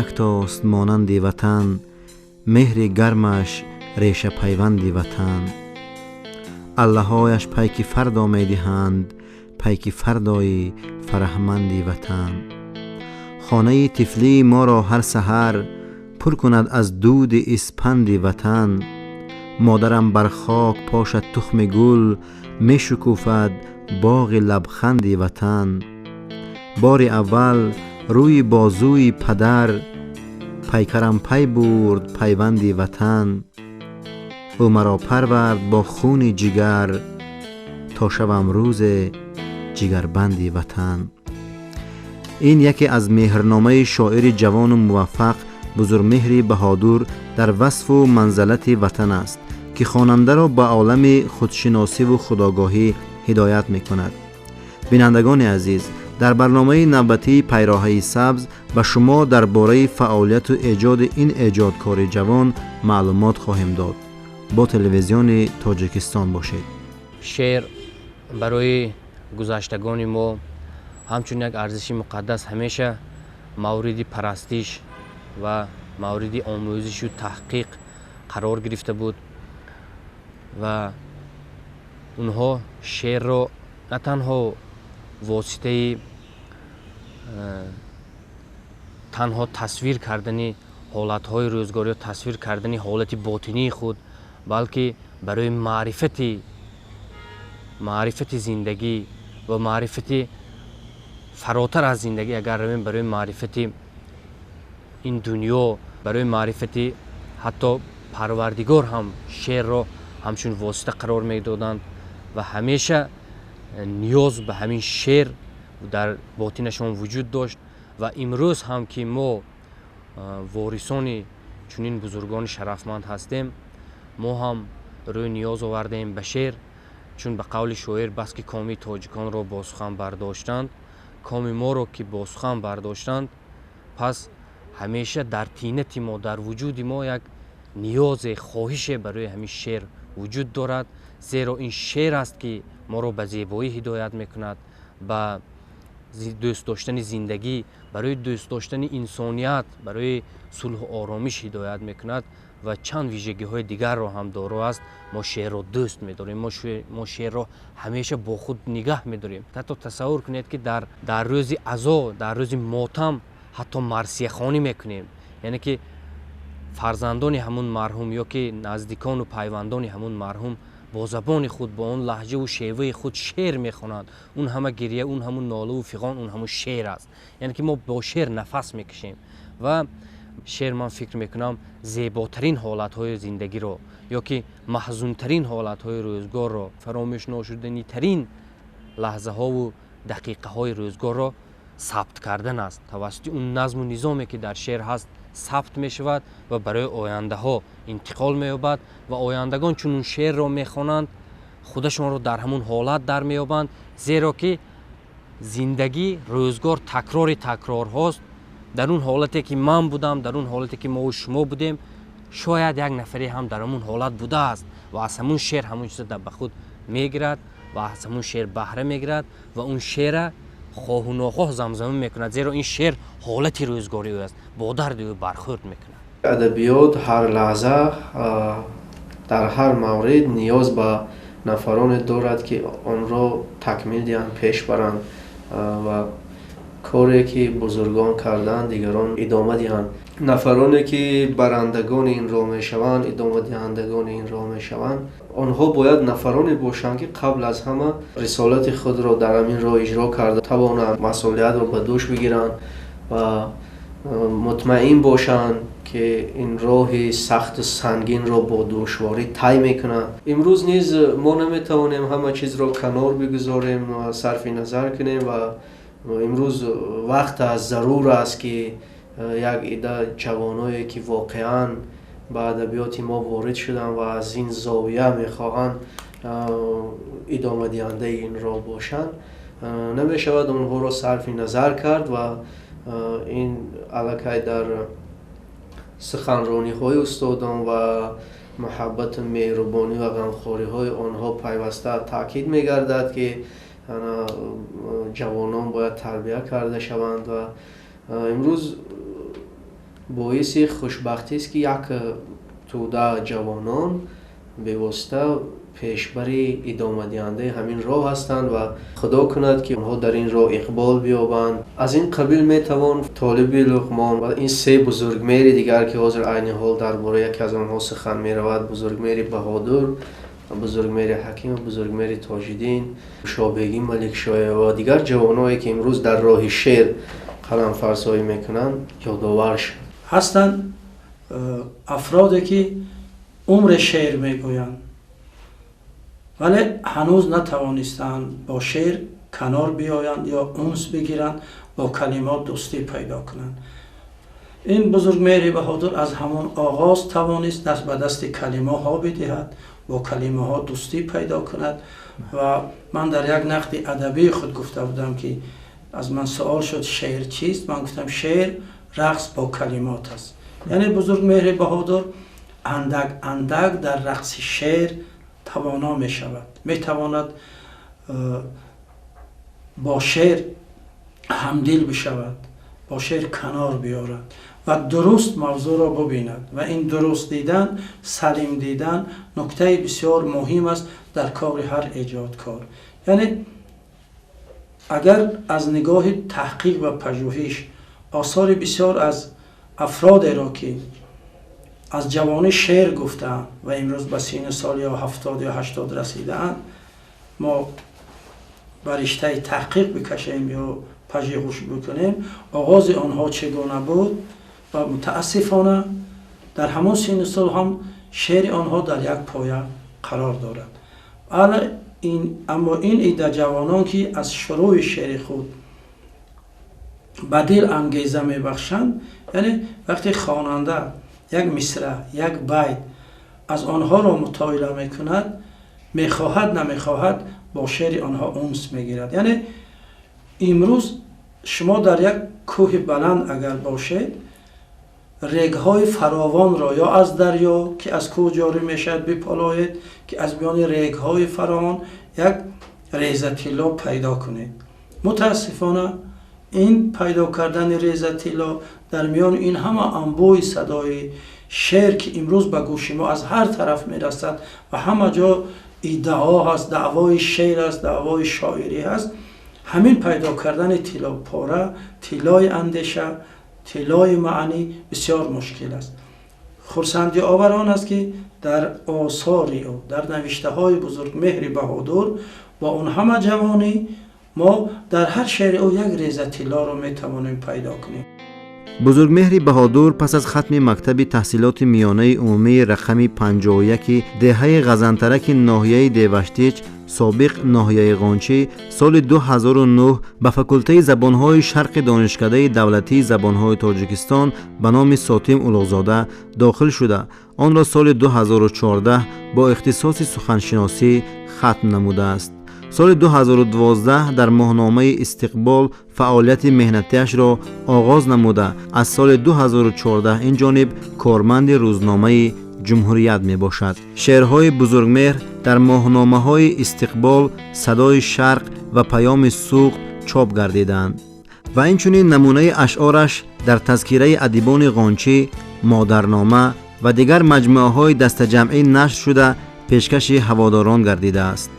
Яктост монанди ватан, меҳри гармаш решапайванди ватан. Аллаҳояш пайки фардо медиҳанд, пайки фардои фараҳманди ватан. Хонаи тифлии моро ҳар саҳар пур кунад аз дуди испанди ватан. Модарам бар хок пошад тухми гул, мешукуфад боғи лабханди ватан. Бори аввал рӯи бозуи падар пайкарам пай бурд пайванди ватан. Ӯ маро парвард бо хуни ҷигар, то шавам рӯзе ҷигарбанди ватан. Ин яке аз меҳрномаи шоири ҷавону муваффақ Бузургмеҳри Баҳодур дар васфу манзалати ватан аст, ки хонандаро ба олами худшиносиву худогоҳӣ ҳидоят мекунад. Бинандагони азиз, дар барномаи навбатии Пайроҳаи сабз ба шумо дар бораи фаъолияту эҷоди ин эҷодкори ҷавон маълумот хоҳем дод. Бо телевизиони Тоҷикистон бошед. Шеър барои гузаштагони мо ҳамчун як арзиши муқаддас ҳамеша мавриди парастиш ва мавриди омӯзишу таҳқиқ қарор гирифта буд ва онҳо шеърро на танҳо воситаи танҳо тасвир кардани ҳолатҳои рӯзгор ё тасвир кардани ҳолати ботинии худ, балки барои маърифати зиндагӣ ва маърифати фаротар аз зиндагӣ, агар равем барои маърифати ин дунё, барои маърифати ҳатто Парвардигор ҳам шеърро ҳамчун восита қарор медоданд ва ҳамеша ниёз ба ҳамин шеър дар ботинашон вуҷуд дошт. Ва имрӯз ҳам ки мо ворисони чунин бузургони шарафманд ҳастем, мо ҳам рӯй ниёз овардаем ба шеър, чун ба қавли шоир бас ки коми тоҷиконро бо сухан бардоштанд, коми моро ки бо сухан бардоштанд, пас ҳамеша дар тинати мо, дар вуҷуди мо як ниёзе, хоҳише барои ҳамин шеър вуҷуд дорад, зеро ин шеър аст ки моро ба зебоӣ ҳидоят мекунад, ба дӯст доштани зиндагӣ, барои дӯст доштани инсоният, барои сулҳу оромиш ҳидоят мекунад ва чанд вижагиҳои дигарро ҳам доро аст. Мо шеърро дӯст медорем, мо шеърро ҳамеша бо худ нигаҳ медорем. Ҳатто тасаввур кунед, ки дар рӯзи азо, дар рӯзи мотам ҳатто марсияхонӣ мекунем, яъне ки фарзандони ҳамун марҳум ё ки наздикону пайвандони ҳамун марҳум бо забони худ, бо он лаҳҷаву шеваи худ шеър мехонанд. Он ҳама гирия, он ҳамун нолаву фиғон, он ҳамун шеър аст. Яъне ки мо бо шеър нафас мекашем ва шеър, ман фикр мекунам, зеботарин ҳолатҳои зиндагиро ё ки маҳзунтарин ҳолатҳои рӯзгорро, фаромӯшношуданитарин лаҳзаҳову дақиқаҳои рӯзгорро сабт кардан аст. Тавассути он назму низоме ки дар шеър ҳаст сабт мешавад ва барои ояндаҳо интиқол меёбад ва ояндагон чун он шеърро мехонанд, худашонро дар ҳамун ҳолат дар меёбанд, зеро ки зиндагӣ, рӯзгор такрори такрорҳост. Дар он ҳолате ки ман будам, дар он ҳолате ки мову шумо будем, шояд як нафаре ҳам дар ҳамун ҳолат будааст ва аз ҳамун шеър ҳамун чиза ба худ мегирад ва аз ҳамун шеър баҳра мегирад ва он шеъра хоҳу нохоҳ замзама мекунад, зеро ин шеър ҳолати рӯзгори ӯ аст, бо дарди ӯ бархӯрд мекунад. Адабиёт ҳар лаҳза, дар ҳар маврид ниёз ба нафароне дорад, ки онро такмил диҳанд, пеш баранд ва коре ки бузургон карданд, дигарон идома диҳанд. Нафароне ки барандагони ин роҳ мешаванд, идомадиҳандагони ин роҳ мешаванд, онҳо бояд нафароне бошанд, ки қабл аз ҳама рисолати худро дар ҳамин роҳ иҷро карда тавонанд, масъулиятро ба дӯш бигиранд ва мутмаин бошанд, ки ин роҳи сахту сангинро бо душворӣ тай мекунанд. Имрӯз низ мо наметавонем ҳама чизро канор бигузорем ва сарфи назар кунем ва имрӯз вақт аст, зарур аст, ки як ида ҷавоное, ки воқеан ба адабиёти мо ворид шуданд ва аз ин зовия мехоҳанд идомадиҳандаи ин роҳ бошанд, намешавад онҳоро сарфи назар кард. Ва ин аллакай дар суханрониҳои устодон ва муҳаббату меҳрубонӣ ва ғамхориҳои онҳо пайваста таъкид мегардад, ки ҷавонон бояд тарбия карда шаванд. Ва имрӯз Боиси хушбахтист, ки як тӯда ҷавонон бевосита пешбари идомадиҳандаи ҳамин роҳ ҳастанд ва худо кунад, ки онҳо дар ин роҳ иқбол биёбанд. Аз ин қабил метавон Толиби Луқмон ва ин се бузургмеҳри дигар, ки ҳозир айни ҳол дар бораи яке аз онҳо сухан меравад, Бузургмеҳри Баҳодур, Бузургмеҳри Ҳаким, Бузургмеҳри Тоҷиддин, Шобегӣ Маликшоева ва дигар ҷавоное, ки имрӯз дар роҳи шеър қаламфарсоӣ мекунанд, ёдовар шуд. Ҳастанд афроде, ки умре шеър мегӯянд, вале ҳанӯз натавонистанд бо шеър канор биёянд ё унс бигиранд, бо калимот дӯстӣ пайдо кунанд. Ин Бузургмеҳри Баҳодур аз ҳамон оғоз тавонист даст ба дасти калимаҳо бидиҳад, бо калимаҳо дӯстӣ пайдо кунад. Ва ман дар як нақди адабии худ гуфта будам, ки аз ман суол шуд, шеър чист, ман гуфтам, шеър рақс бо калимот аст. Яъне Бузургмеҳри Баҳодур андак андак дар рақси шеър тавоно мешавад, метавонад бо шеър ҳамдил бишавад, бо шеър канор биёрад ва дуруст мавзӯъро бубинад. Ва ин дуруст дидан, салим дидан нуктаи бисёр муҳим аст дар кори ҳар эҷодкор. Яъне агар аз нигоҳи таҳқиқ ва пажӯҳиш осори бисёр аз афродеро, ки аз ҷавонӣ шеър гуфтаанд ва имрӯз ба сину сол ё 70 ё 80 расидаанд, мо ба риштаи таҳқиқ бикашем ё пажӯҳиш бикунем, оғози онҳо чӣ гуна буд, ва мутаассифона дар ҳамон сину сол ҳам шеъри онҳо дар як поя қарор дорад. Аммо ин ида ҷавонон, ки аз шурӯи шеъри худ ба дил ангеза мебахшанд, яъне вақте хонанда як мисра, як байт аз онҳоро мутолиа мекунад, мехоҳад намехоҳад, бо шеъри онҳо унс мегирад. Яъне имрӯз шумо дар як кӯҳи баланд агар бошед, регҳои фаровонро ё аз дарё, ки аз кӯҳ ҷорӣ мешавад, биполоед, ки аз миёни регҳои фаровон як реза тилло пайдо кунед. Мутаассифона, ин пайдо кардани реза тилло дар миёни ин ҳама анбӯҳи садои шеър, ки имрӯз ба гӯши мо аз ҳар тараф мерасад ва ҳама ҷо иддао ҳаст, даъвои шеър аст, даъвои шоирӣ ҳаст, ҳамин пайдо кардани тиллопора, тиллои андеша, тиллои маънӣ бисёр мушкил аст. Хурсандиовар он аст, ки дар осори ӯ, дар навиштаҳои Бузургмеҳри Баҳодур, бо он ҳама ҷавонӣ мо дар ҳар шеъри ӯ як реза тиллоро метавонем пайдо кунем. Бузургмеҳри Баҳодур пас аз хатми мактаби таҳсилоти миёнаи умумии рақами 51 деҳаи Ғазантараки ноҳияи Деваштич, собиқ ноҳияи Ғончӣ, соли 2009 ба факултаи забонҳои шарқи Донишкадаи давлатии забонҳои Тоҷикистон ба номи Сотим Улуғзода дохил шуда, онро соли 2014 бо ихтисоси суханшиносӣ хатм намудааст. Соли 2012 дар моҳномаи «Истиқбол» фаъолияти меҳнатиашро оғоз намуда, аз соли 2014 ин ҷониб корманди рӯзномаи «Ҷумҳурият» мебошад. Шеърҳои Бузургмеҳр дар моҳномаҳои «Истиқбол», «Садои Шарқ» ва «Паёми Суғд» чоп гардиданд ва инчунин намунаи ашъораш дар «Тазкираи адибони Ғончӣ», «Модарнома» ва дигар маҷмӯаҳои дастаҷамъӣ нашр шуда, пешкаши ҳаводорон гардидааст.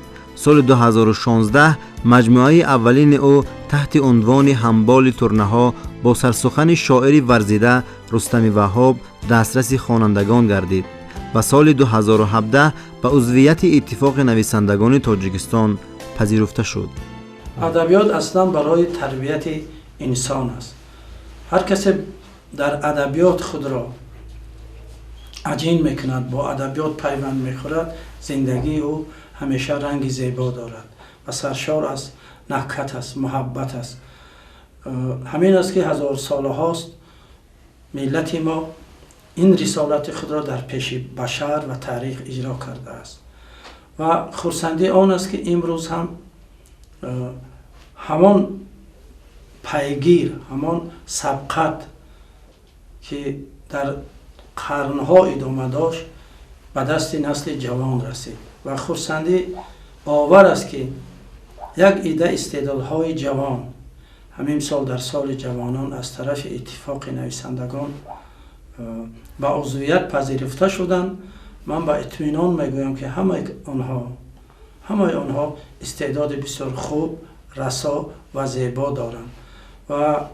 Соли 2016 маҷмӯаи аввалини ӯ таҳти унвони «Ҳамболи турнаҳо» бо сарсухани шоири варзида Рустами Ваҳҳоб дастраси хонандагон гардид ва соли 2017 ба узвияти Иттифоқи нависандагони Тоҷикистон пазируфта шуд. Адабиёт аслан барои тарбияти инсон аст. Ҳар касе дар адабиёт худро аҷин мекунад, бо адабиёт пайванд мехӯрад, зиндагии ӯ ҳамеша ранги зебо дорад ва саршор аз накҳат аст, муҳаббат аст. Ҳамин аст, ки ҳазорсолаҳост миллати мо ин рисолати худро дар пеши башар ва таърих иҷро кардааст. Ва хурсандӣ он аст, ки имрӯз ҳам ҳамон пайгир, ҳамон сабқат, ки дар қарнҳо идома дошт, ба дасти насли ҷавон расид. Ва хурсандӣ овар аст, ки як ида истеъдодҳои ҷавон ҳамин сол дар соли ҷавонон аз тарафи Иттифоқи нависандагон Ба узвият пазируфта шуданд, ман ба итминон мегӯям, ки ҳамаи онҳо истеъдоди бисёр хуб, расо ва зебо доранд ва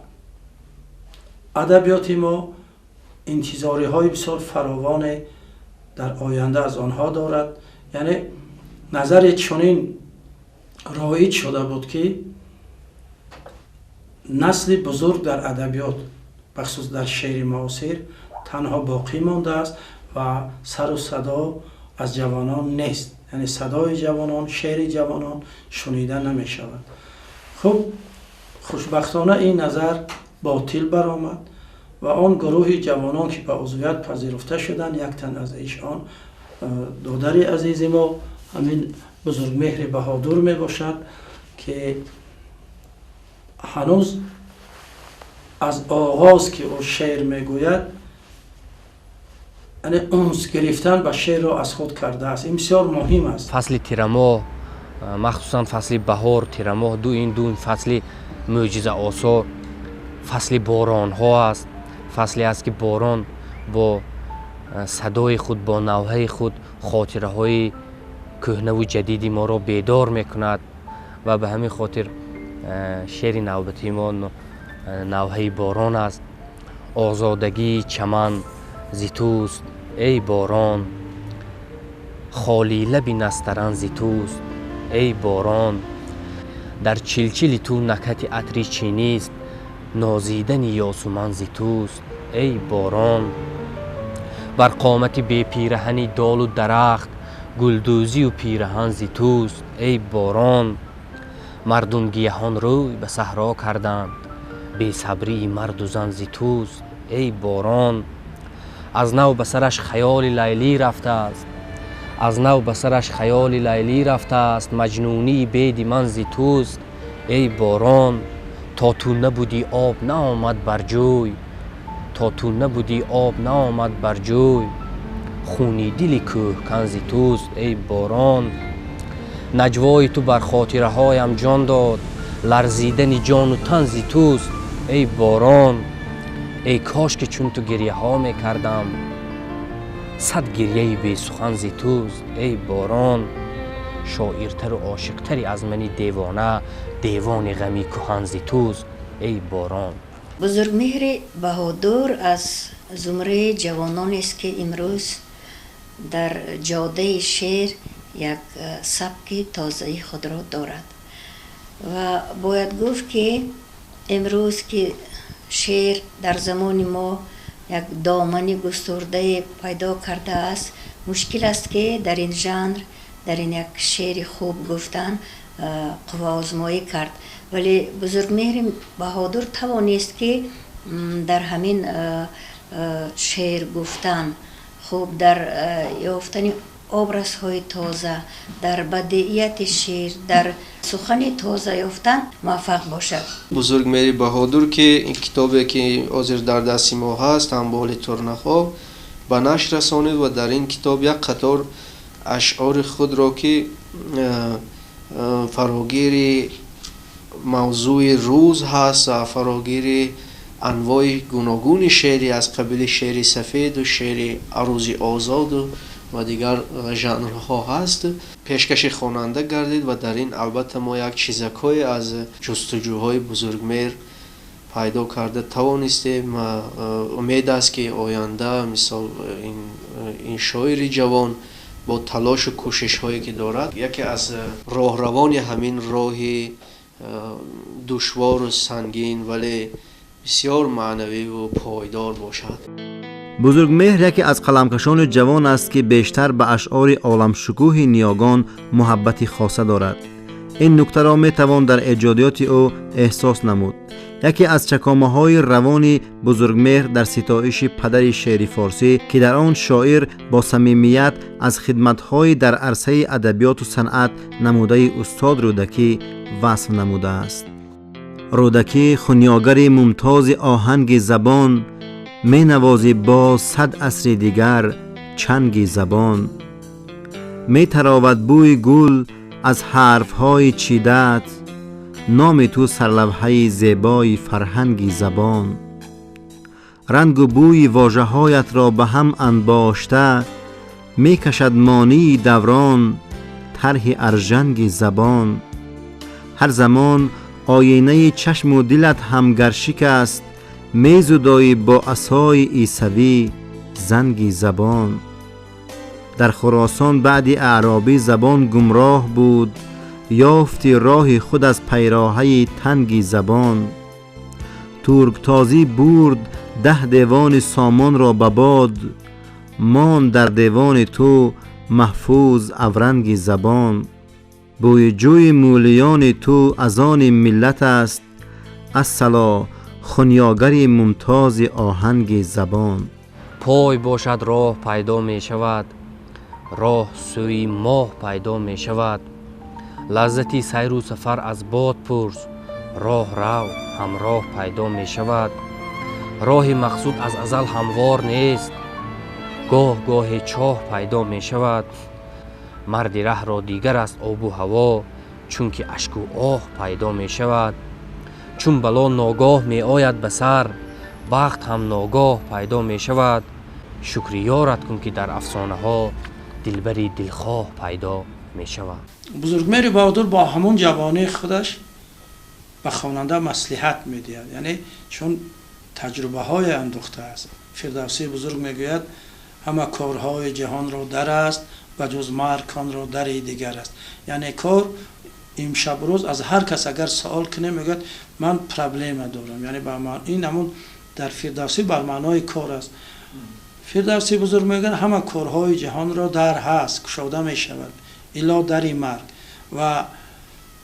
адабиёти мо интизориҳои бисёр фаровоне дар оянда аз онҳо дорад. Яъне назари чунин роиҷ шуда буд, ки насли бузург дар адабиёт, бахусус дар шеъри муосир, танҳо боқӣ мондааст ва сару садо аз ҷавонон нест, яъне садои ҷавонон, шеъри ҷавонон шунида намешавад. Хуб, хушбахтона ин назар ботил баромад ва он гурӯҳи ҷавонон, ки ба узвият пазируфта шуданд, як тан аз эшон додари азизи мо, ҳамин Бузургмеҳри Баҳодур мебошад, ки ҳанӯз аз оғоз, ки ӯ шеър мегӯяд, яъне унс гирифтан ба шеърро аз худ кардааст. Ин бисёр муҳим аст. Фасли тирамоҳ, махсусан фасли баҳор, тирамоҳ, ин ду фасли мӯъҷизаосо, фасли боронҳо аст. Фасле аст, ки борон бо садои худ, бо навҳаи худ хотираҳои кӯҳнаву ҷадиди моро бедор мекунад ва ба ҳамин хотир шеъри навбатии мо навҳаи борон аст. Озодагии чаман зи туст, эй борон, холилаби настаран зи туст, эй борон. Дар чилчили ту накҳати атри чинист, нозидани ёсуман зи туст, эй борон. Бар қомати бепираҳани долу дарахт гулдӯзию пираҳан зи туст, эй борон. Мардум гияҳон рӯй ба саҳро карданд, бесабрии марду зан зи туст, эй борон. Аз нав ба сараш хаёли Лайлӣ рафтааст, аз нав ба сараш хаёли Лайлӣ рафтааст, маҷнунии беди ман зи туст, эй борон. То ту набудӣ, об наомад бар ҷӯй, то ту набудӣ, об наомад бар ҷӯй, хуни дили кӯҳкан зи туст, эй борон. Наҷвои ту бар хотираҳоям ҷон дод, ларзидани ҷону тан зи туст, эй борон. Эй кош ки чун ту гирьяҳо мекардам, сад гирьяи бесухан зи туст, эй борон. Шоиртару ошиқтари аз мани девона, девони ғами кӯҳан зи туст, эй борон. Бузургмеҳри Баҳодур аз зумраи ҷавононест, ки имрӯз дар ҷодаи шеър як сабки тозаи худро дорад. Ва бояд гуфт, ки имрӯз, ки шеър дар замони мо як домани густурдае пайдо кардааст, мушкил аст, ки дар ин жанр, дар ин як шеъри хуб гуфтан қувваозмоӣ кард. Вале Бузургмеҳри Баҳодур тавонист, ки дар ҳамин шеър гуфтан хуб, дар ёфтани образҳои тоза, дар бадеияти шеър, дар сухани тоза ёфтан муваффақ бошад. Бузургмеҳри Баҳодур, ки ин китобе, ки ҳозир дар дасти мо ҳаст, «Ҳамболи турнахоб», ба нашр расонид ва дар ин китоб як қатор ашъори худро, ки фарогири мавзӯи рӯз ҳаст ва фарогири анвои гуногуни шеъри аз қабили шеъри сафеду шеъри арузи озоду ва дигар жанрҳо ҳаст, пешкаши хонанда гардид. Ва дар ин, албатта, мо як чизакҳое аз ҷустуҷӯҳои Бузургмеҳр пайдо карда тавонистем. Умед аст, ки оянда, мисол, ин шоири ҷавон бо талошу кӯшишҳое, ки дорад, яке аз роҳравони ҳамин роҳи душвору сангин, вале бисёр маънавиву пойдор бошад. Бузургмеҳр яке аз қаламкашони ҷавон аст, ки бештар ба ашъори оламшукӯҳи ниёгон муҳаббати хоса дорад. Ин нуктаро метавон дар эҷодиёти ӯ эҳсос намуд. Яке аз чакомаҳои равони Бузургмеҳр дар ситоиши падари шеъри форсӣ, ки дар он шоир бо самимият аз хидматҳои дар арсаи адабиёту санъат намудаи устод Рӯдакӣ васф намудааст. Рӯдакӣ, хунёгари мумтози оҳанги забон, менавозӣ боз сад асри дигар чанги забон. Метаровад бӯи гул аз ҳарфҳои чидаат, номи ту сарлавҳаи зебои фарҳанги забон. Рангу бӯи вожаҳоятро ба ҳам анбошта, мекашад монии даврон тарҳи аржанги забон. Ҳар замон оинаи чашму дилат ҳам гар шикаст, мезудоӣ бо асои исавӣ занги забон. Дар Хуросон баъди аъробӣ забон гумроҳ буд, ёфти роҳи худ аз пайроҳаи танги забон. Турктозӣ бурд 10 девони сомонро ба бод, монд дар девони ту маҳфуз авранги забон. Бӯи ҷӯи мӯлиёни ту аз они миллат аст, ассало хунёгари мумтози оҳанги забон. Пой бошад роҳ пайдо мешавад, роҳ сӯи моҳ пайдо мешавад. Лаззати сайру сафар аз бод пурс, роҳ рав ҳамроҳ пайдо мешавад. Роҳи мақсуд аз азал ҳамвор нест, гоҳ гоҳе чоҳ пайдо мешавад. Марди раҳро дигар аст обу ҳаво, чунки ашку оҳ пайдо мешавад. Чун бало ногоҳ меояд ба сар, бахт ҳам ногоҳ пайдо мешавад. Шукри ёрат кун, ки дар афсонаҳо дилбари дилхоҳ пайдо мешавад. Бузургмеҳри Баҳодур бо ҳамон ҷавонии худаш ба хонанда маслиҳат медиҳад, яъне чун таҷрубаҳое андӯхтааст. Фирдавсии бузург мегӯяд: ҳама корҳои ҷаҳонро дар аст, ба ҷуз марг онро дари дигар аст. Яъне кор имшаб рӯз аз ҳар кас агар савол кунем, мегӯяд: ман проблема дорам. Яъне ин ҳамун дар Фирдавсӣ бар маънои кор аст. Фирдавсии бузург мегӯяд: ҳама корҳои ҷаҳонро дар ҳаст, кушода мешавад, илло дари марг. Ва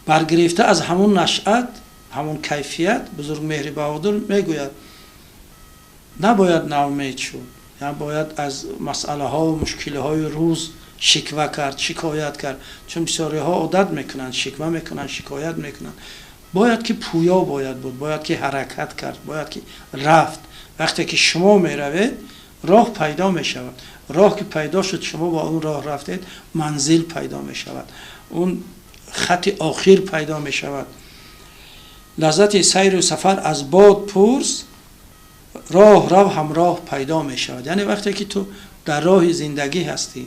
баргирифта аз ҳамун нашъат, ҳамун кайфият, Бузургмеҳри Баҳодур мегӯяд: набояд ноумед шуд, яъне бояд аз масъалаҳо ва мушкилиҳои рӯз шиква кард, шикоят кард, чун бисёриҳо одат мекунанд, шиква мекунанд, шикоят мекунанд. Бояд ки пӯё бояд буд, бояд ки ҳаракат кард, бояд ки рафт. Вақте ки шумо меравед, роҳ пайдо мешавад. Роҳ ки пайдо шуд, шумо бо он роҳ рафтед, манзил пайдо мешавад, он хати охир пайдо мешавад. Лаззати сайру сафар аз бод пурс, роҳ рав ҳамроҳ пайдо мешавад. Яъне вақте ки ту дар роҳи зиндагӣ ҳастӣ,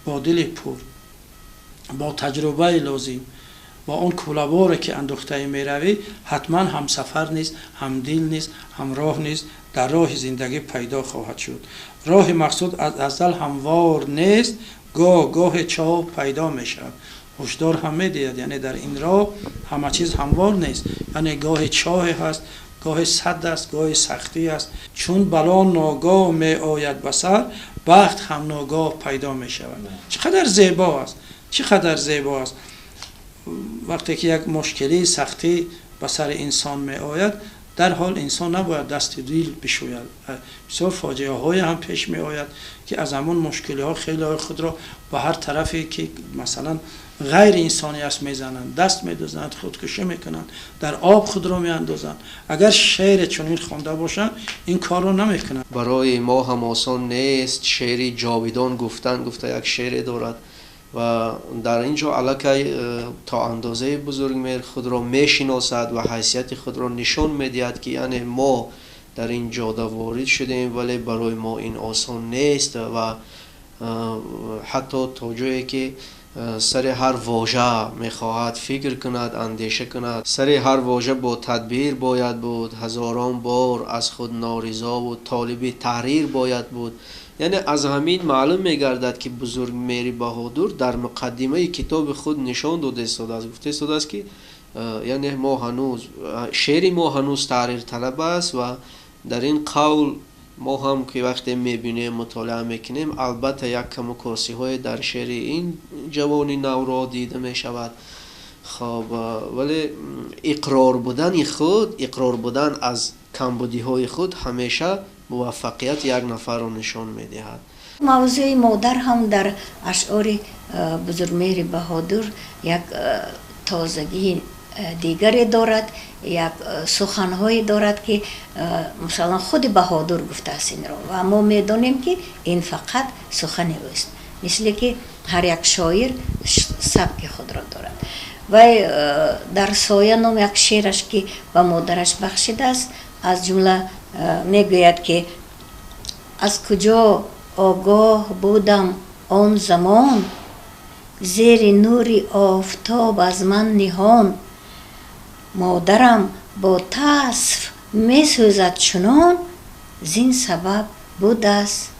бо дили пур, бо таҷрубаи лозим, бо он кӯлаборе ки андӯхтаи меравӣ, ҳатман ҳамсафар низ, ҳамдил низ, ҳамроҳ низ дар роҳи зиндагӣ пайдо хоҳад шуд. Роҳи мақсуд аз азал ҳамвор нест, гоҳ гоҳе чоҳ пайдо мешавад. Ҳушдор ҳам медиҳад, яъне дар ин роҳ ҳама чиз ҳамвор нест, яъне гоҳе чоҳе ҳаст, гоҳе сад аст, гоҳе сахтӣ аст. Чун бало ногоҳ меояд ба сар, бахт ҳам ногоҳ пайдо мешавад. Чӣ қадар зебо аст, чӣ қадар зебо аст. Вақте ки як мушкилӣ, сахтӣ ба сари инсон меояд, дар ҳол инсон набояд дасти дил бишӯяд. Бисёр фоҷиаҳое ҳам пеш меояд, ки аз ҳамон мушкилиҳо хелеҳои худро ба ҳар тарафе ки масалан ғайриинсонӣ аст мезананд, даст медозанд, худкушӣ мекунанд, дар об худро меандозанд. Агар шеъре чунин хонда бошанд, ин корро намекунанд. Барои мо ҳам осон нест шеъри ҷовидон гуфтан, гуфта як шеъре дорад ва дар ин ҷо аллакай то андозаи Бузургмеҳр худро мешиносад ва ҳайсияти худро нишон медиҳад, ки яъне мо дар ин ҷода ворид шудем, вале барои мо ин осон нест ва ҳатто то ҷое ки сари ҳар вожа мехоҳад фикр кунад, андеша кунад. Сари ҳар вожа бо тадбир бояд буд, ҳазорон бор аз худ норизову толиби таҳрир бояд буд. Яъне аз ҳамин маълум мегардад, ки Бузургмеҳри Баҳодур дар муқаддимаи китоби худ нишон дода истодааст, гуфта истодааст, ки яъне мо ҳанӯз шеъри мо ҳанӯз таҳрирталаб аст ва дар ин қавл мо ҳам ки вақте мебинем, мутолиа мекунем, албатта як каму косиҳое дар шеъри ин ҷавони навро дида мешавад. Хоб, вале иқрор будани худ, иқрор будан аз камбудиҳои худ ҳамеша муваффақияти як нафарро нишон медиҳад. Мавзӯи модар ҳам дар ашъори Бузургмеҳри Баҳодур як тозагии дигаре дорад, як суханҳое дорад, ки масалан худи Баҳодур гуфтааст инро, ва мо медонем, ки ин фақат сухани ӯст, мисле ки ҳар як шоир сабки худро дорад. Вай дар «Соя» ном як шеъраш, ки ба модараш бахшидааст, аз ҷумла Мегӯяд, ки аз куҷо огоҳ будам он замон, зери нури офтоб аз ман ниҳон, модарам бо тасф месӯзад чунон, зин сабаб будааст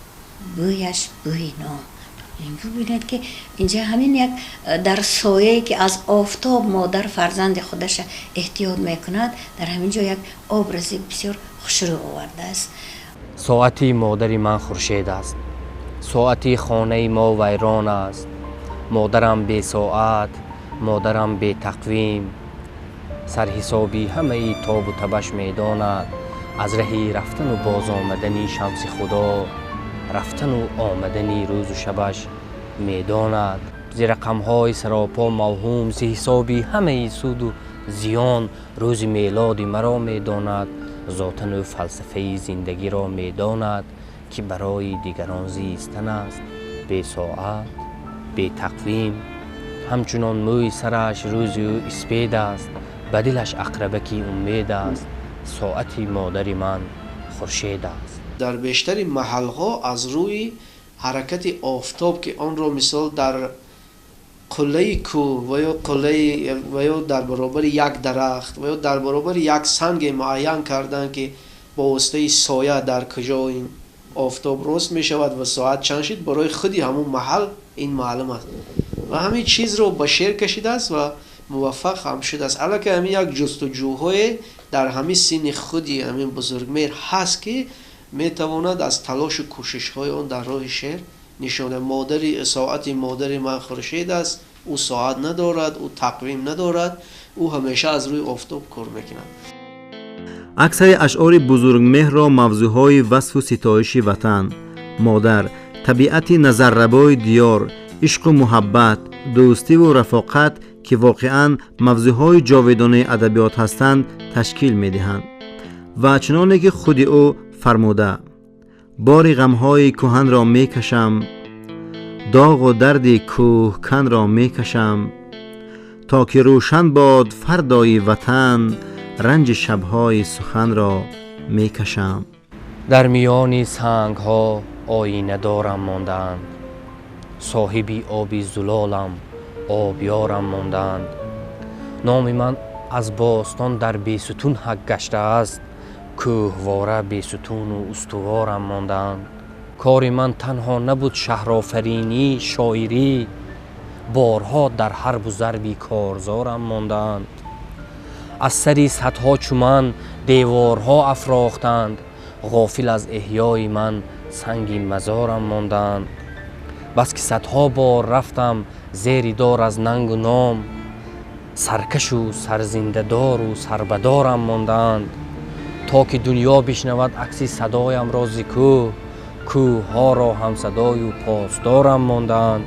бӯяш бӯи нон. Бубинед, ки инҷа ҳамин як дар сояе, ки аз офтоб модар фарзанди худаша эҳтиёт мекунад, дар ҳамин ҷо як образи бисёр хушрӯ овардааст. Соати модари ман хуршед аст, соати хонаи мо вайрон аст. Модарам бесоат, модарам бетақвим, сарҳисоби ҳамаи тобу табаш медонад. Аз раҳи рафтану боз омадани шамси худо, рафтану омадани рӯзу шабаш медонад. Зи рақамҳои саропо мавҳум, зи ҳисоби ҳамаи суду зиён, рӯзи мелоди маро медонад. Зотану фалсафаи зиндагиро медонад, ки барои дигарон зистан аст бесоат, бетақвим. Ҳамчунон мӯи сараш рӯзи ӯ испед аст, ба дилаш ақрабаки умед аст. Соати модари ман хуршед аст. Дар бештари маҳалҳо аз рӯи ҳаракати офтоб, ки онро мисол дар қуллаи кӯҳ ва ё қуллаи ва ё дар баробари як дарахт ва ё дар баробари як санге муайян карданд, ки бо воситаи соя дар куҷо ин офтоб рост мешавад ва соат чанд шид, барои худи ҳамун маҳал ин маълум аст ва ҳамин чизро ба шеър кашидааст ва муваффақ ҳам шудааст. Аллакай ҳамин як ҷустуҷӯҳое дар ҳамин синни худи ҳамин Бузургмеҳр ҳаст, ки метавонад аз талошу кӯшишҳои он дар роҳи шеър нишона. Модари соати модари ман хуршед аст, ӯ соат надорад, ӯ тақвим надорад, ӯ ҳамеша аз рӯи офтоб кор мекунад. Аксари ашъори Бузургмеҳрро мавзӯъҳои васфу ситоиши ватан, модар, табиати назаррабои диёр, ишқу муҳаббат, дӯстиву рафоқат, ки воқеан мавзӯъҳои ҷовидонаи адабиёт ҳастанд, ташкил медиҳанд. Ва чуноне ки худи ӯ фармуда: бори ғамҳои кӯҳанро мекашам, доғу дарди кӯҳканро мекашам, то ки рӯшан бод фардои ватан, ранҷи шабҳои суханро мекашам. Дар миёни сангҳо оинадорам мондаанд, соҳиби оби зулолам обёрам мондаанд. Номи ман аз бостон дар бесутун ҳак гаштааст, кӯҳвора бесутуну устуворам мондаанд. Кори ман танҳо набуд шаҳрофаринӣ, шоирӣ, борҳо дар ҳарбу зарби корзорам мондаанд. Аз сари садҳо чуман деворҳо афрохтанд, ғофил аз эҳёи ман санги мазорам мондаанд. Бас ки садҳо бор рафтам зери дор аз нангу ном, саркашу сарзиндадору сарбадорам мондаанд. То ки дунё бишнавад акси садоямро зи кӯҳ, кӯҳҳоро ҳамсадою посдорам мондаанд.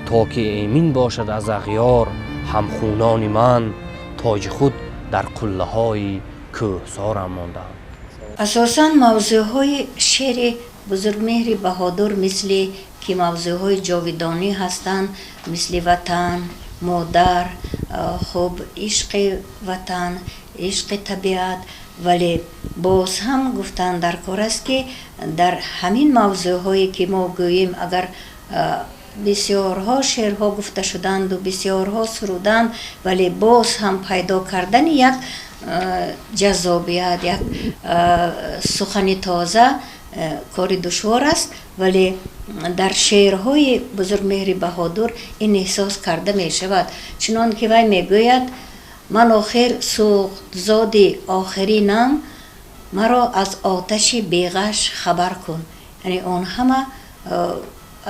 То ки эмин бошад аз ағёр ҳамхунони ман, тоҷи худ дар қуллаҳои кӯҳсорам мондаанд. Асосан мавзӯъҳои шеъри Бузургмеҳри Баҳодур, мисли ки мавзӯъҳои ҷовидонӣ ҳастанд, мисли ватан, модар, хуб, ишқи ватан, ишқи табиат, вале боз ҳам гуфтан дар кор аст, ки дар ҳамин мавзӯъҳое ки мо гӯем, агар бисёрҳо шеърҳо гуфта шуданду бисёрҳо суруданд, вале боз ҳам пайдо кардани як ҷаззобият, як сухани тоза кори душвор аст. Вале дар шеърҳои Бузургмеҳри Баҳодур ин эҳсос карда мешавад, чунон ки вай мегӯяд: ман охир сӯхтзоди охиринам, маро аз оташи беғаш хабар кун. Яъне он ҳама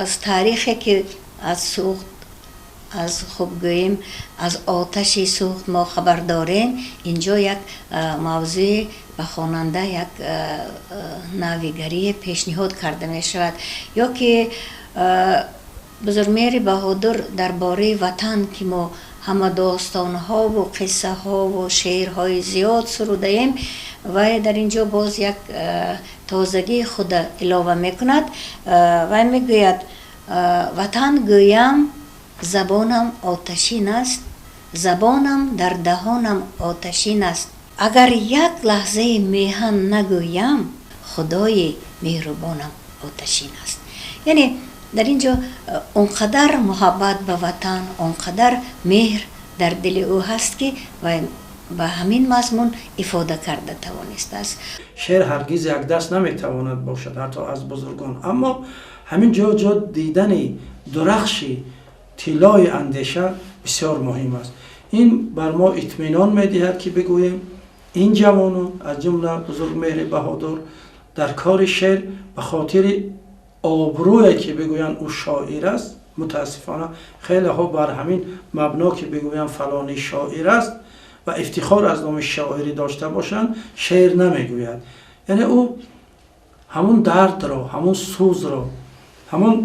аз таърихе ки аз сӯхт, аз хуб гӯем, аз оташи сӯхт мо хабар дорем, инҷо як мавзӯи ба хонанда як навигарие пешниҳод карда мешавад. Ё ки Бузургмеҳри Баҳодур дар бораи ватан, ки мо ҳама достонҳову қиссаҳову шеърҳои зиёд сурудаем, вай дар ин ҷо боз як тозагии худа илова мекунад. Вай мегӯяд: ватан гӯям, забонам оташин аст, забонам дар даҳонам оташин аст. Агар як лаҳзаи меҳан нагӯям, худои меҳрубонам оташин аст. Яъне дар ин ҷо он қадар муҳаббат ба ватан, он қадар меҳр дар дили ӯ ҳаст, ки вай ба ҳамин мазмун ифода карда тавонистааст. Шеър ҳаргиз якдаст наметавонад бошад, ҳатто аз бузургон, аммо ҳамин ҷо ҷо дидани дурахши тиллои андеша бисёр муҳим аст. Ин бар мо итминон медиҳад, ки бигӯем ин ҷавонон, аз ҷумла Бузургмеҳри Баҳодур, дар кори шеър ба хотири обрӯе ки бигӯянд ӯ шоир аст, мутаассифона хелеҳо бар ҳамин мабно ки бигӯянд фалонӣ шоир аст ва ифтихор аз номи шоирӣ дошта бошанд, шеър намегӯяд. Яъне ӯ ҳамун дардро, ҳамун сӯзро, ҳамун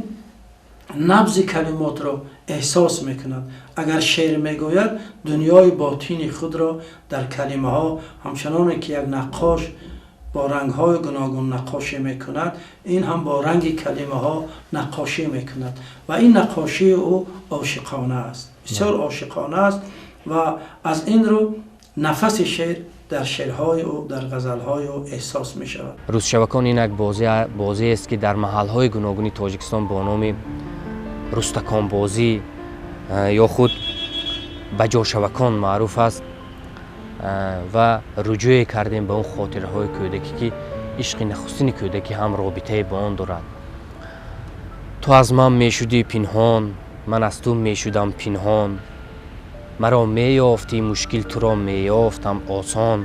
набзи калимотро эҳсос мекунад. Агар шеър мегӯяд, дунёи ботини худро дар калимаҳо, ҳамчуноне ки як наққош бо рангҳои гуногун наққошӣ мекунад, ин ҳам бо ранги калимаҳо наққошӣ мекунад ва ин наққошии ӯ ошиқона аст, бисёр ошиқона аст ва аз ин рӯ нафаси шеър дар шеърҳои ӯ, дар ғазалҳои ӯ эҳсос мешавад. Рӯзшавакон ин як бозиест, ки дар маҳалҳои гуногуни Тоҷикистон бо номи рустаконбозӣ ё худ баҷошавакон маъруф аст ва руҷӯе кардем ба он хотираҳои кӯдакӣ, ки ишқи нахустини кӯдакӣ ҳам робитае ба он дорад. Ту аз ман мешудӣ пинҳон, ман аз ту мешудам пинҳон, маро меёфтӣ мушкил, туро меёфтам осон.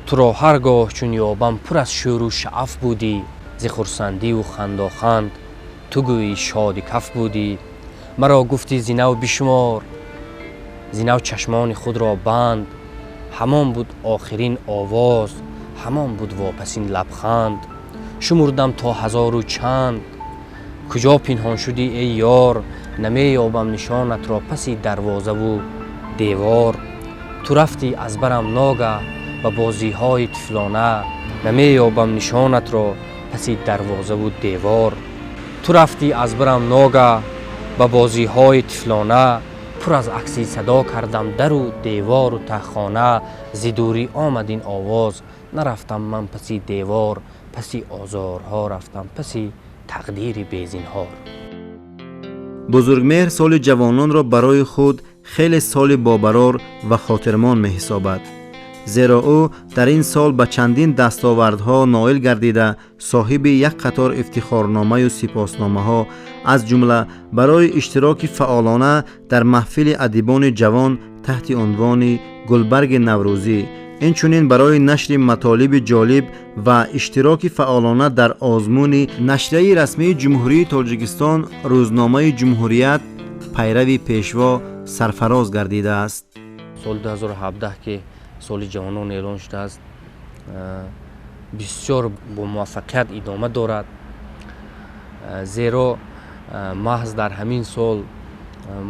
Туро ҳар гоҳ чун ёбам пур аз шӯру шаъф будӣ, зи хурсандиву хандоханд ту гӯӣ шоди каф будӣ. Маро гуфтӣ зинав бишумор, зинав чашмони худро банд, ҳамон буд охирин овоз, ҳамон буд вопасин лабханд. Шумурдам то ҳазору чанд, куҷо пинҳон шудӣ эй ёр, намеёбам нишонатро паси дарвозаву девор. Ту рафтӣ аз барам ногаҳ ба бозиҳои тифлона, намеёбам нишонатро паси дарвозаву девор. Ту рафтӣ аз барам ногаҳ ба бозиҳои тифлона, пур аз акси садо кардам дару девору таҳхона. Зи дурӣ омад ин овоз, нарафтам ман паси девор, паси озорҳо рафтам, паси тақдири безинҳор. Бузургмеҳр соли ҷавононро барои худ хеле соли бобарор ва хотирмон меҳисобад, зеро ӯ дар ин сол ба чандин дастовардҳо ноил гардида, соҳиби як қатор ифтихорномаю сипосномаҳо, аз ҷумла барои иштироки фаъолона дар маҳфили адибони ҷавон таҳти унвони Гулбарги Наврӯзӣ, инчунин барои нашри матолиби ҷолиб ва иштироки фаъолона дар озмуни нашрияи расмии Ҷумҳурии Тоҷикистон рӯзномаи Ҷумҳурият пайрави пешво сарфароз гардидааст. Соли 2017, ки соли ҷавонон эълон шудааст, бисёр бо муваффақият идома дорад, зеро маҳз дар ҳамин сол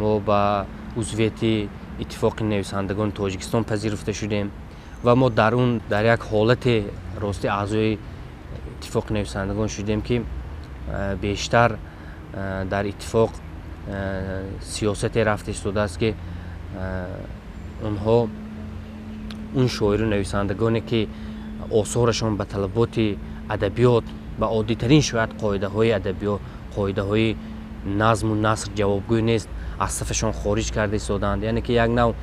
мо ба узвияти Иттифоқи нависандагони Тоҷикистон пазируфта шудем ва мо дар он дар як ҳолате рости аъзои Иттифоқи нависандагон шудем, ки бештар дар иттифоқ сиёсате рафта истодааст, ки онҳо он шоиру нависандагоне ки осорашон ба талаботи адабиёт, ба оддитарин шояд қоидаҳои адабиёт, қоидаҳои назму наср ҷавобгӯй нест, аз сафашон хориҷ карда истодаанд. Яъне ки як нав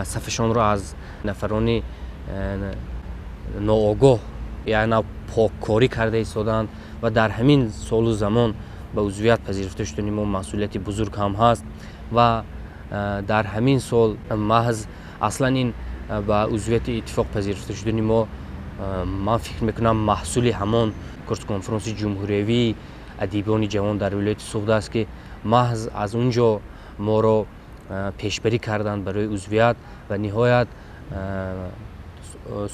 сафашонро аз нафарони ноогоҳ як нав поккорӣ карда истодаанд ва дар ҳамин солу замон ба узвият пазируфта шудани мо масъулияти бузург ҳам ҳаст. Ва дар ҳамин сол маҳз аслан ин ба узвияти иттифоқ пазируфта шудани мо, ман фикр мекунам, маҳсули ҳамон курс-конфронси ҷумҳуриявии адибони ҷавон дар вилояти Суғд аст, ки маҳз аз он ҷо моро пешбарӣ карданд барои узвият ва ниҳоят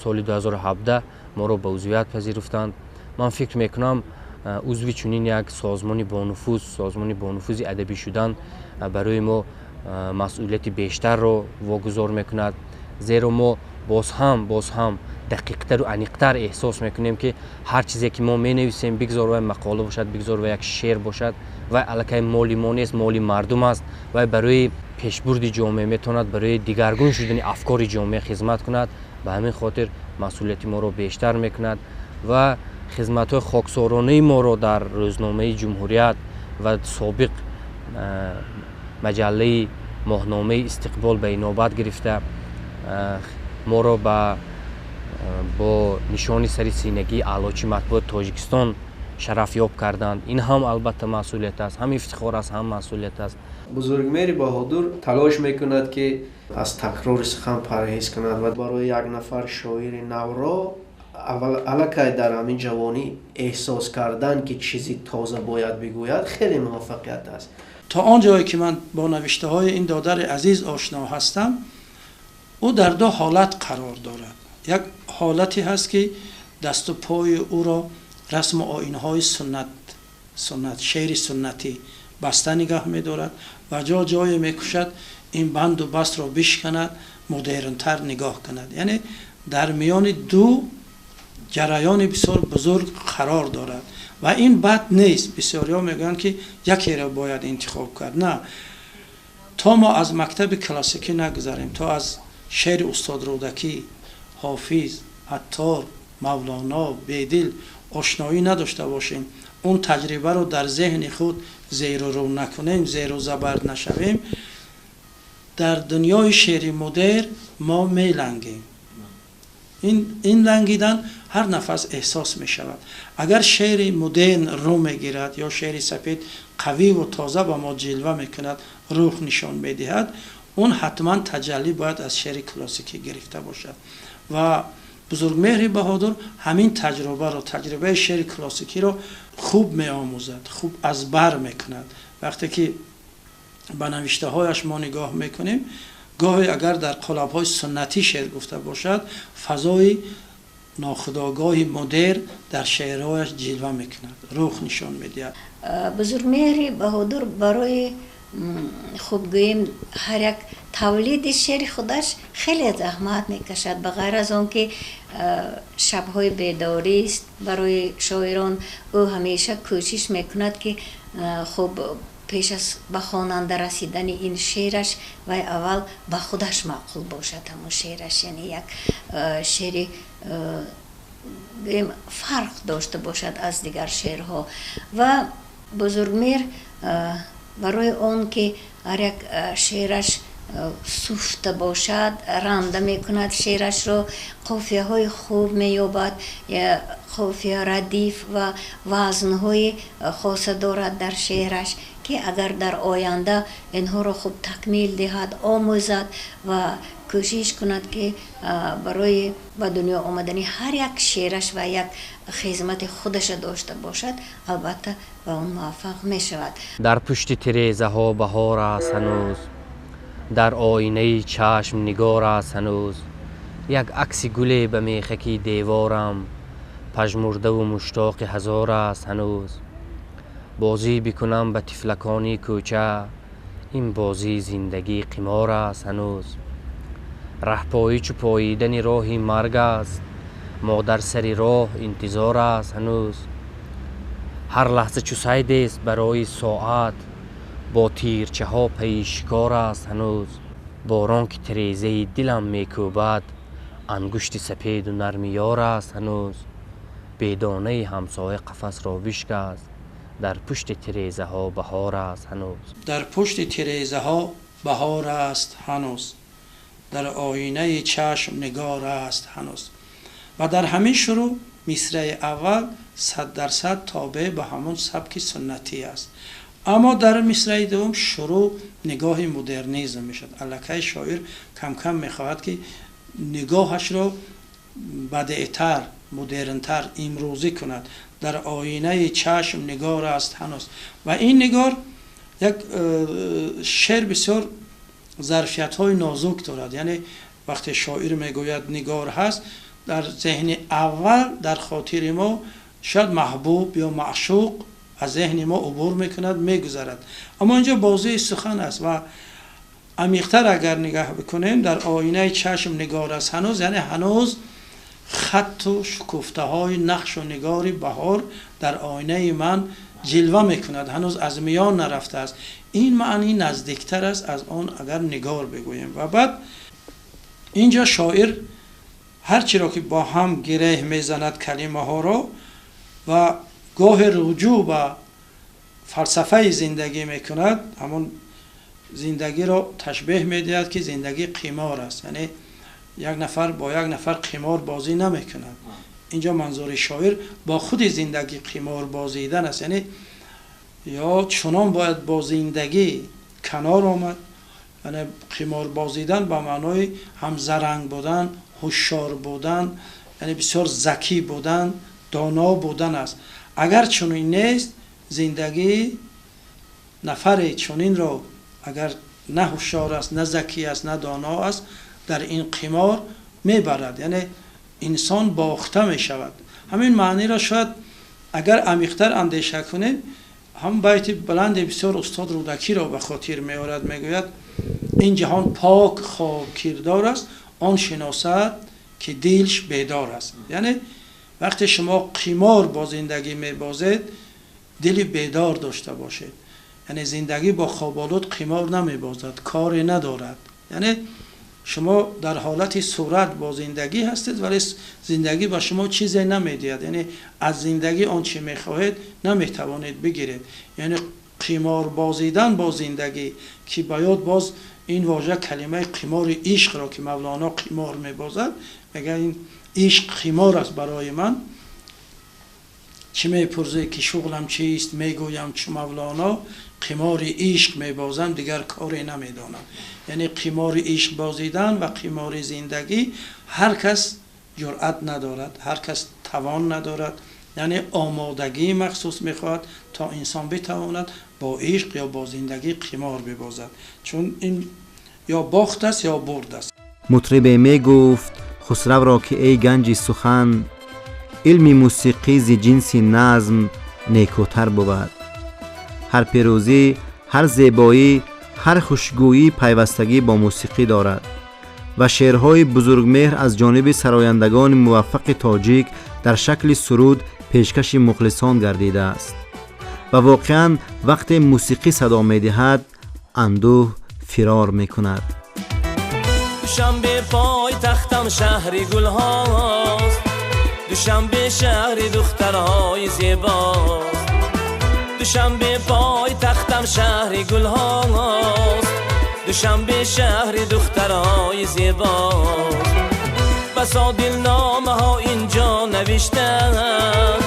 соли 2017 моро ба узвият пазируфтанд. Ман фикр мекунам, узви чунин як созмони бонуфуз, созмони бонуфузи адабӣ шудан барои мо масъулияти бештарро вогузор мекунад, зеро мо боз ҳам дақиқтару аниқтар эҳсос мекунем, ки ҳар чизе ки мо менависем, бигзор вай мақола бошад, бигзор вай як шеър бошад, вай аллакай моли мо нест, моли мардум аст, вай барои пешбурди ҷомеа метавонад, барои дигаргун шудани афкори ҷомеа хизмат кунад. Ба ҳамин хотир масъулияти моро бештар мекунад ва хизматҳои хоксоронаи моро дар рӯзномаи Ҷумҳурият ва собиқ маҷаллаи моҳномаи Истиқбол ба инобат гирифта, моро бо нишони сари синагии Аълочии матбуоти Тоҷикистон шарафёб карданд. Ин ҳам албатта масъулият аст, ҳам ифтихор аст, ҳам масъулият аст. Бузургмеҳри Баҳодур талош мекунад, ки аз такрори сухан парҳез кунад ва барои як нафар шоири навро аввал аллакай дар ҳамин ҷавонӣ эҳсос кардан, ки чизи тоза бояд бигӯяд, хеле муваффақият аст. То он ҷое ки ман бо навиштаҳои ин додари азиз ошно ҳастам, ӯ дар ду ҳолат қарор дорад. Як ҳолате ҳаст, ки дасту пои ӯро расму оинҳои суннат, шеъри суннатӣ баста нигаҳ медорад ва ҷо ҷое мекушад ин банду бастро бишканад, модернтар нигоҳ кунад. Яъне дар миёни ду ҷараёни бисёр бузург қарор дорад ва ин бад нест. Бисёриҳо мегӯянд, ки якеро бояд интихоб кард. На, то мо аз мактаби классикӣ нагузарем, то аз шеъри устод Рӯдакӣ, Ҳофиз, Аттор, Мавлоно, Бедил ошноӣ надошта бошем, он таҷрибаро дар зеҳни худ зеру рӯ накунем, зеру забар нашавем, дар дунёи шеъри модерн мо мелангем. Ин лангидан ҳар нафас эҳсос мешавад. Агар шеъри модерн рӯ мегирад ё шеъри сапед қавиву тоза ба мо ҷилва мекунад, рӯҳ нишон медиҳад, он ҳатман таҷаллӣ бояд аз шеъри классикӣ гирифта бошад. Ва Бузургмеҳри Баҳодур ҳамин таҷрибаро, таҷрибаи шеъри классикиро хуб меомӯзад, хуб аз бар мекунад. Вақте ки ба навиштаҳояш мо нигоҳ мекунем, гоҳе агар дар қолабҳои суннатӣ шеър гуфта бошад, фазои нохудогоҳи модерн дар шеърҳояш ҷилва мекунад, рӯҳ нишон медиҳад. Бузургмеҳри Баҳодур барои хуб гӯем ҳар як тавлиди шеъри худаш хеле заҳмат мекашад. Ба ғайр аз он ки шабҳои бедорист барои шоирон, ӯ ҳамеша кӯшиш мекунад, ки хуб пеш аз ба хонанда расидани ин шеъраш вай аввал ба худаш маъқул бошад ҳамон шеъраш, яъне як шеъри гӯем фарқ дошта бошад аз дигар шеърҳо. Ва Бузургмеҳр барои он ки ҳар як шеъраш суфта бошад, ранда мекунад шеърашро, қофияҳои хуб меёбад, қофия, радиф ва вазнҳои хоса дорад дар шеъраш, ки агар дар оянда инҳоро хуб такмил диҳад, омӯзад ва кӯшиш кунад, ки барои ба дунё омадани ҳар як шеъраш ва як хизмати худаша дошта бошад, албатта ба он муваффақ мешавад. Дар пушти тирезаҳо баҳор аст ҳанӯз, дар оинаи чашм нигор аст ҳанӯз, як акси гуле ба мехаки деворам пажмурдаву муштоқи ҳазор аст ҳанӯз. Бозӣ бикунам ба тифлакони кӯча, ин бозии зиндагӣ қимор аст ҳанӯз. Раҳпоӣ чу поидани роҳи марг аст, модар сари роҳ интизор аст ҳанӯз. Ҳар лаҳза чу сайдест барои соат, бо тирчаҳо пайи шикор аст ҳанӯз. Борон ки тирезаи дилам мекӯбад, ангушти сапеду нарми ёр аст ҳанӯз. Бедонаи ҳамсоя қафасро бишкаст, дар пушти тирезаҳо баҳор аст ҳанӯз. Дар пушти тирезаҳо баҳор аст ҳанӯз, дар оинаи чашм нигор аст ҳанӯз. Ва дар ҳамин шурӯъ мисраи аввал 100% тобеъ ба ҳамон сабки суннатӣ аст. Аммо дар мисраи дуввум шурӯъ нигоҳи модернизм мешавад. Аллакай шоир кам-кам мехоҳад, ки нигоҳашро бадеътар, модернтар, имрӯзӣ кунад. Дар оинаи чашм нигор аст ҳанӯз. Ва ин нигор як шеър бисёр зарфиятҳои нозук дорад. Яъне вақте шоир мегӯяд нигор ҳаст, дар зеҳни аввал дар хотири мо шояд маҳбуб ё маъшуқ аз зеҳни мо убур мекунад, мегузарад. Аммо инҷо бозии сухан аст ва амиқтар агар нигаҳ бикунем, дар оинаи чашм нигор аст ҳанӯз, яъне ҳанӯз хатту шукуфтаҳои нақшу нигори баҳор дар оинаи ман ҷилва мекунад, ҳанӯз аз миён нарафтааст. Ин маъни наздиктар аст аз он агар нигор бигӯем. Ва баъд инҷо шоир Ҳар чиро ки бо ҳам гиреҳ мезанад калимаҳоро ва гоҳе руҷӯъ ба фалсафаи зиндагӣ мекунад, ҳамон зиндагиро ташбеҳ медиҳад ки зиндагӣ қимор аст. Яъне як нафар бо як нафар қимор бозӣ намекунад. Инҷо манзури шоир бо худи зиндагӣ қимор бозидан аст. Яъне ё чунон бояд бо зиндагӣ канор омад, яъне қимор бозидан ба маънои ҳам заранг будан, ҳушёр будан, яъне бисёр закӣ будан, доно будан аст. Агар чунин нест, зиндагӣ нафаре чунинро агар на ҳушёр аст, на закӣ аст, на доно аст, дар ин қимор мебарад. Яъне инсон бохта мешавад. Ҳамин маъниро шояд агар амиқтар андеша кунем, ҳам байти баланди бисёр устод Рӯдакиро ба хотир меорад. Мегӯяд: ин ҷаҳон пок хоб кирдор аст, он шиносад ки дилш бедор аст. Яъне вақте шумо қимор бо зиндагӣ мебозед, дили бедор дошта бошед. Яъне зиндагӣ бо хоболуд қимор намебозад, коре надорад. Яъне шумо дар ҳолати сурат бо зиндагӣ ҳастед, вале зиндагӣ ба шумо чизе намедиҳад. Яъне аз зиндагӣ он чӣ мехоҳед наметавонед бигиред. Яъне қимор бозидан бо зиндагӣ, ки ба ёд боз ин вожа калимаи қимори ишқро ки Мавлоно қимор мебозад, мегӯяд ин ишқ қимор аст барои ман. Чӣ мепурсӣ ки шуғлам чист, мегӯям чу Мавлоно, қимори ишқ мебозам, дигар коре намедонам. Яъне қимори ишқ бозидан ва қимори зиндагӣ ҳар кас ҷуръат надорад, ҳар кас тавон надорад. Яъне омодагии махсус мехоҳад то инсон битавонад бо ишқ ё бо зиндагӣ қимор бибозад, чун ин ё бохт аст ё бурд аст. Мутрибе мегуфт Хусравро ки эй ганҷи сухан, илми мусиқӣ зи ҷинси назм некӯтар бувад. Ҳар пирӯзӣ, ҳар зебоӣ, ҳар хушгӯйӣ пайвастагӣ бо мусиқӣ дорад ва шеърҳои бузургмеҳр аз ҷониби сарояндагони муваффақи тоҷик дар шакли суруд пешкаши мухлисон гардидааст. Ва воқеан вақте мусиқӣ садо медиҳад, андӯҳ фирор мекунад. Душанбе пойтахтам шаҳри гулҳост, Душанбе шаҳри духтарҳои зебост. Душанбе пойтахтам шаҳри гулҳост, Душанбе шаҳри духтарҳои зебост. Басо дилномаҳо инҷо навиштанд,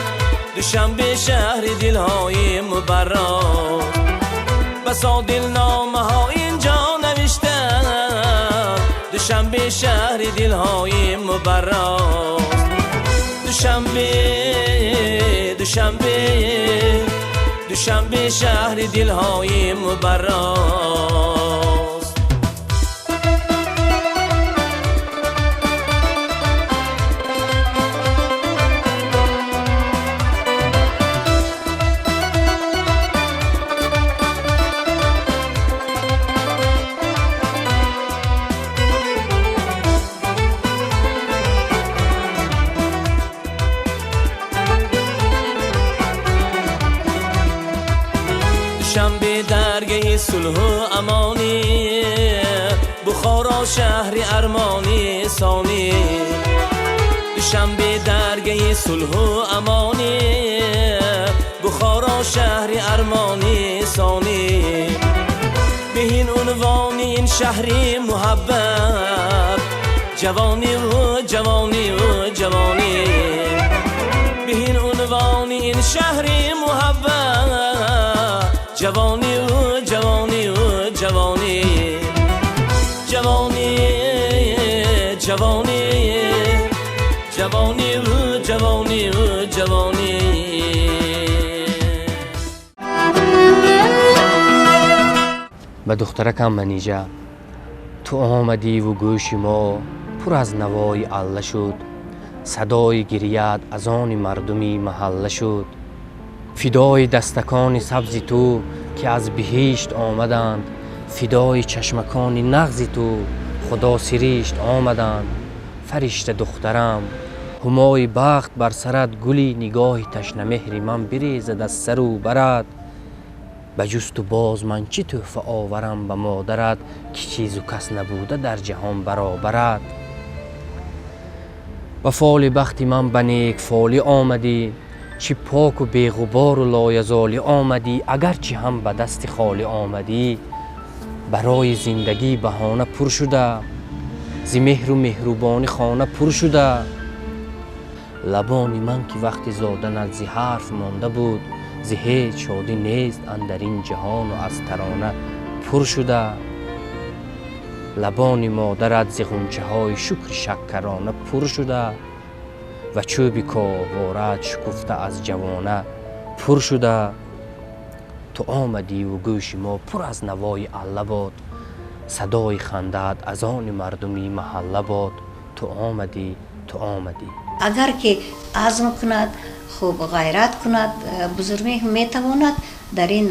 Душанбе шаҳри дилҳои мубаррост. Басо дилномаҳо инҷо навиштанд, Душанбе шаҳри дилҳои мубаррост. Душанбе, Душанбе, Душанбе шаҳри дилҳои мубаррост. Душанбе даргоҳи сулҳу амонӣ, Бухоро шаҳри армони сонӣ. Душанбе даргоҳи сулҳу амонӣ, Бухоро шаҳри армони сонӣ. Беҳин унвони ин шаҳри муҳаббат, ҷавонӣ ҷавонӣ ҷавонӣ. Беҳин унвони ин шаҳри муҳаббат, ҷавонӣ ҷавонӣ ҷавонӣ. Ҷавонӣ ҷавонӣ ҷавонӣ ҷавонӣ ҷавонӣ. Ба духтаракам Манижа, ту омадиву гӯши мо пур аз навои алла шуд, садои гирьят аз они мардуми маҳалла шуд. Фидои дастакони сабзи ту ки аз биҳишт омаданд, фидои чашмакони нағзи ту худо сиришт омаданд. Фаришта духтарам, ҳумои бахт бар сарат, гули нигоҳи ташнамеҳри ман бирезад аз сару барад. Ба ҷусту боз ман чӣ тӯҳфа оварам ба модарат, ки чизу кас набуда дар ҷаҳон баробарат. Ва фоли бахти ман ба некфолӣ омадӣ, чӣ поку беғубору лоязолӣ омадӣ. Агарчи ҳам ба дасти холӣ омадӣ, барои зиндагӣ баҳона пур шуда, зи меҳру меҳрубонӣ хона пур шуда. Лабони ман ки вақти зоданат зи ҳарф монда буд, зи ҳеҷ шодӣ нест андар ин ҷаҳону аз тарона пур шуда. Лабони модарат зи ғунчаҳои шукри шаккарона пур шуда ва чӯби коҳворат шукуфта аз ҷавона пур шуда. Ту омадиву гӯши мо пур аз навои алла бод, садои хандаат аз они мардуми маҳалла бод. Ту омадӣ, ту омадӣ. Агар ки азм кунад, хуб ғайрат кунад, Бузургмеҳр метавонад дар ин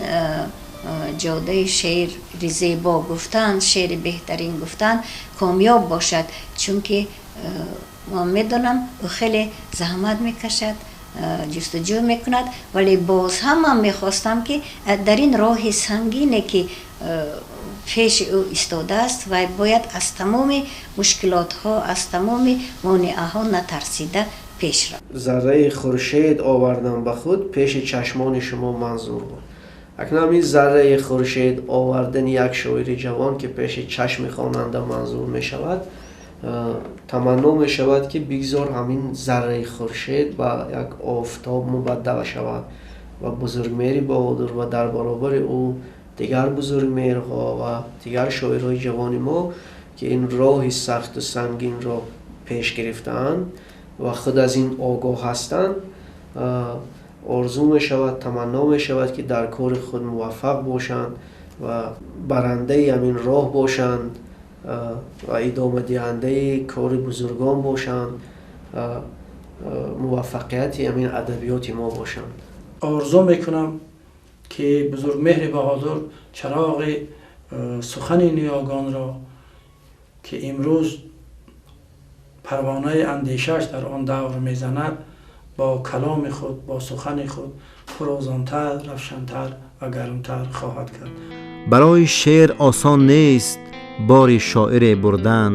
ҷодаи шеъри зебо гуфтан, шеъри беҳтарин гуфтан комёб бошад, чунки ман медонам ӯ хеле заҳмат мекашад, ҷустуҷӯ мекунад, вале боз ҳам ман мехостам, ки дар ин роҳи сангине, ки пеши ӯ истодааст, вай бояд аз тамоми мушкилотҳо, аз тамоми монеаҳо натарсида пеш равад. Зарраи хуршед овардам ба худ, пеши чашмони шумо манзур буд. Акнун ин зарраи хуршед овардани як шоири ҷавон, ки пеши чашми хонанда манзур мешавад, таманно мешавад, ки бигзор ҳамин зарраи хуршед ба як офтоб мубаддал шавад ва Бузургмеҳри Баҳодур ва дар баробари ӯ дигар бузургмеҳрҳо ва дигар шоирҳои ҷавони мо, ки ин роҳи сахту сангинро пеш гирифтаанд ва худ аз ин огоҳ ҳастанд, орзу мешавад, таманно мешавад, ки дар кори худ муваффақ бошанд ва барандаи ҳамин роҳ бошанд ва идомадиҳандаи кори бузургон бошанд, муваффақияти ҳамин адабиёти мо бошанд. Орзу мекунам, ки Бузургмеҳри Баҳодур чароғи сухани ниёгонро, ки имрӯз парвонаи андешааш дар он давр мезанад, бо каломи худ, бо сухани худ фурӯзонтар, равшантар ва гармтар хоҳад кард. Барои шеър осон нест бори шоире бурдан,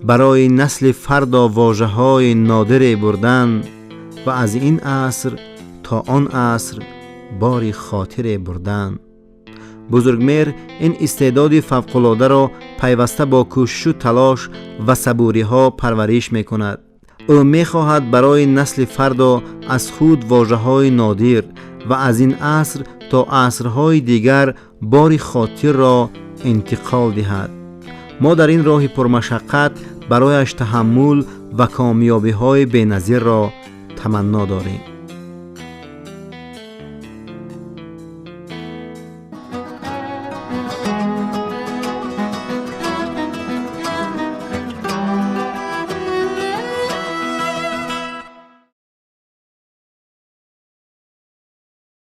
барои насли фардо вожаҳои нодире бурдан ва аз ин аср то он аср бори хотире бурдан. Бузургмеҳр ин истеъдоди фавқулодаро пайваста бо кӯшишу талош ва сабуриҳо парвариш мекунад. Ӯ мехоҳад барои насли фардо аз худ вожаҳои нодир ва аз ин аср то асрҳои дигар бори хотирро интиқол диҳад. Мо дар ин роҳи пурмашаққат барояш таҳаммул ва комёбиҳои беназирро таманно дорем.